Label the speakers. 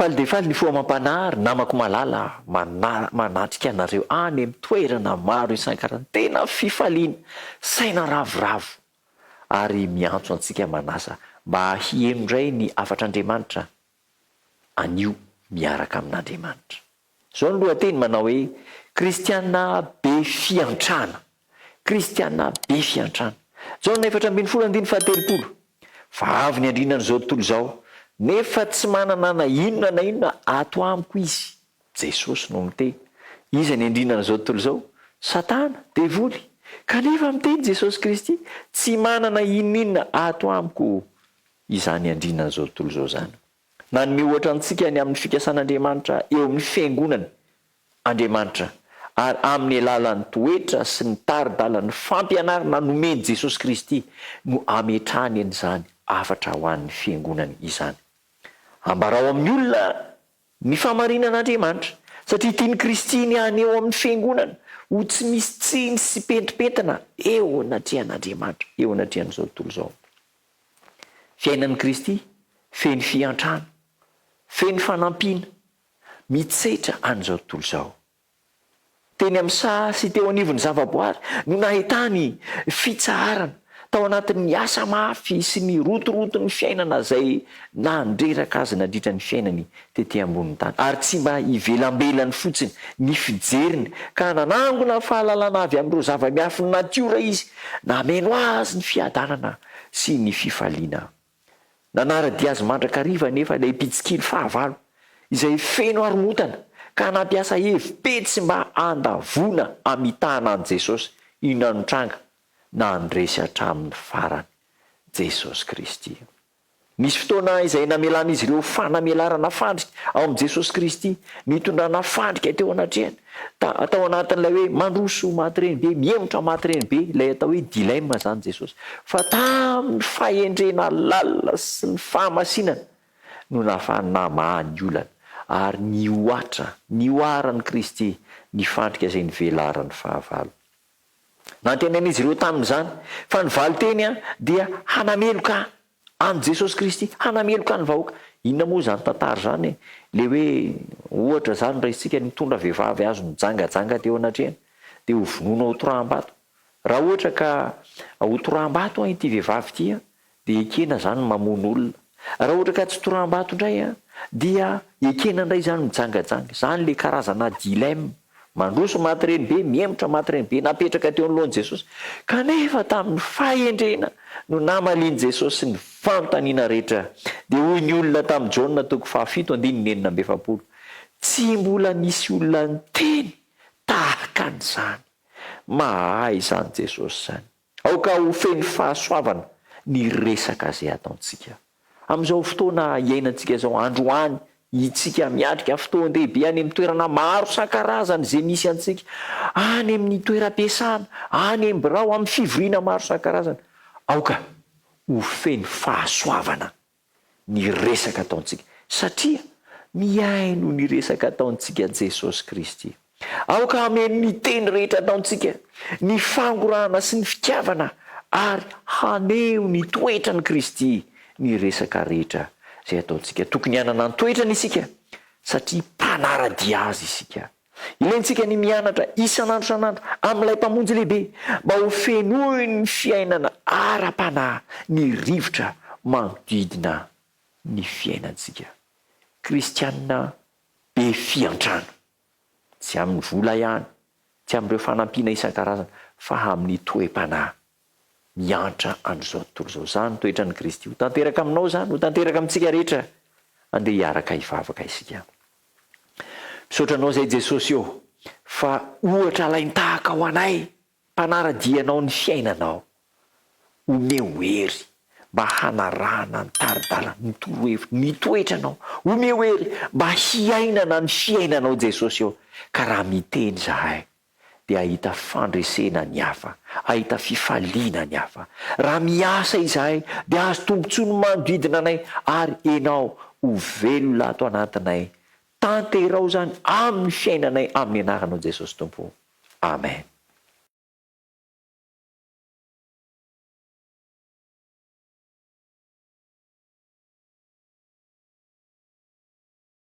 Speaker 1: Faly dia faly ny fo amam-panahy ry namako malala manatrika anareo any amin'ny toerana maro isan-karazany. Tena fifaliana, saina ravoravo ary miantso antsika manasa mba hiheno indray ny hafatr'Andriamanitra anio miaraka amin'Andriamanitra. Izao ny lohateny manao hoe Kristiana be fiantrana. Kristiana be fiantrana. Jaona 14 andininy faha-30. Fa avy ny andrinan'izao tontolo izao, nefa tsy manana na inona na inona ato amiko izy. Jesosy no miteny. Iza ny andrinan'izao tontolo izao? Satana, devoly. Kanefa miteny Jesosy Kristy, tsy manana inon'inona ato amiko izany andrinan'izao tontolo izao izany. Nanome ohatra antsika ny amin'ny fikasan'Andriamanitra eo amin'ny Fiangonany Andriamanitra, ary amin'ny alalan'ny toetra sy ny tari-dalan'ny fampianarana nomen'i Jesosy Kristy no ametrahany an'izany hafatra ho an'ny Fiangonany izany. Ambarao amin'ny olona ny fahamarinan'Andriamanitra, satria tian'i Kristy ny haneho amin'ny Fiangonana ho tsy misy tsiny sy pentimpentina eo anatrehan'Andriamanitra, eo anatrehan'izao tontolo izao. Fiainan'i Kristy feno fiantrana, feno fanampiana, mitsetra an'izao tontolo izao. Teny amin'ny saha sy teo anivon'ny zavaboary no nahitany fitsaharana tao anatin'ny asa mafy sy ny rotoroton'ny fiainana izay nandreraka azy nandritra ny fiainany tety ambonin'ny tany, ary tsy mba ivelambelany fotsiny ny fijeriny ka nanangona fahalalana avy amin'ireo zava-miafin'ny natiora izy, nameno azy ny fiadanana sy ny fifaliana. Nanara-dia azy mandrakariva anefa ilay mpitsikilo fahavalo, izay feno haromotana, ka nampiasa hevi-petsy mba handavoana hamitahana an'i Jesosy. Inona no nitranga? Nandresy hatramin'ny farany Jesosy Kristy. Nisy fotoana izay namelan'izy ireo fanamelarana fandrika ao amin'i Jesosy Kristy, nitondrana fandrika teo anatrehany, ta, tao anatin'ilay hoe mandroso maty renibe, mihemotra maty renibe, ilay atao hoe dilemme izany Jesosy. Fa tamin'ny fahendrena lalina sy ny fahamasinana no nahafahany namaha ny olana, ary nihoatra, nihoaran'i Kristy ny fandrika izay nivelaran'ny fahavalo. Nantenain'izy ireo tamin'izany fa ny valinteny dia hanameloka an'i Jesosy Kristy, hanameloka ny vahoaka. Inona moa izany tantara izany e? Ilay hoe ohatra izany raisintsika nitondra vehivavy azo nijangajanga teo anatrehany dia ho vonoina ho toraham-bato. Raha ohatra ka ho toraham-bato ity vehivavy ity dia ekena izany ny mamono olona. Raha ohatra ka tsy toraham-bato indray an, dia ekena indray izany mijangajanga. Izany ilay karazana dilemme. Mandroso maty renibe, mihemotra maty renibe, napetraka teo anoloan'i Jesosy. Kanefa tamin'ny fahendrena no namalian'i Jesosy ny fanontaniana rehetra. Dia hoy ny olona tamin'i Jaona toko fahafito andininy 46, Tsy mbola nisy olona niteny tahaka an'izany. Mahay izany Jesosy izany. Aoka ho feno fahasoavana ny resaka izay ataontsika. Amin'izao fotoana iainantsika izao, androany itsika miatrika fotoan-dehibe any amin'ny toerana maro isan-karazany izay misy antsika, any amin'ny toeram-piasana, any amin'ny birao, amin'ny fivoriana maro isan-karazany. Aoka ho feno fahasoavana ny resaka ataontsika, satria mihaino ny resaka ataontsika Jesosy Kristy. Aoka hameno ny teny rehetra ataontsika ny fangorahana sy ny fitiavana ary haneho ny toetran'i Kristy ny resaka rehetra izay ataontsika. Tokony hanana ny toetrany isika satria mpanara-dia Azy isika. Ilaintsika ny mianatra isan'andro isan'andro amin'ilay Mpamonjy Lehibe mba ho fenoin'ny fiainana ara-panahy ny rivotra manodidina ny fiainantsika. Kristianina be fiantrana, tsy amin'ny vola ihany, tsy amin'ireo fanampiana isan-karazany, fa amin'ny toe-panahy miantra an'izao tontolo izao. Izany toetran'i Kristy. Ho tanteraka aminao izany, ho tanteraka amintsika rehetra. Andeha hiaraka hivavaka isika. Misaotra Anao izay Jesosy ô, fa ohatra alain-tahaka ho anay mpanara-dia Anao ny fiainanao. Omeo hery mba hanarahana ny tari-dalana, ny torohevitra, ny toetranao. Omeo hery mba hiainana ny fiainanao Jesosy ô, ka raha miteny izahay dia hahita fandresena ny hafa, hahita fifaliana ny hafa. Raha miasa izahay dia hahazo tombontsoa ny manodidina anay ary Ianao ho velona ato anatinay. Tanterao izany amin'ny fiainanay amin'ny anaranao Jesosy Tompo. Amen.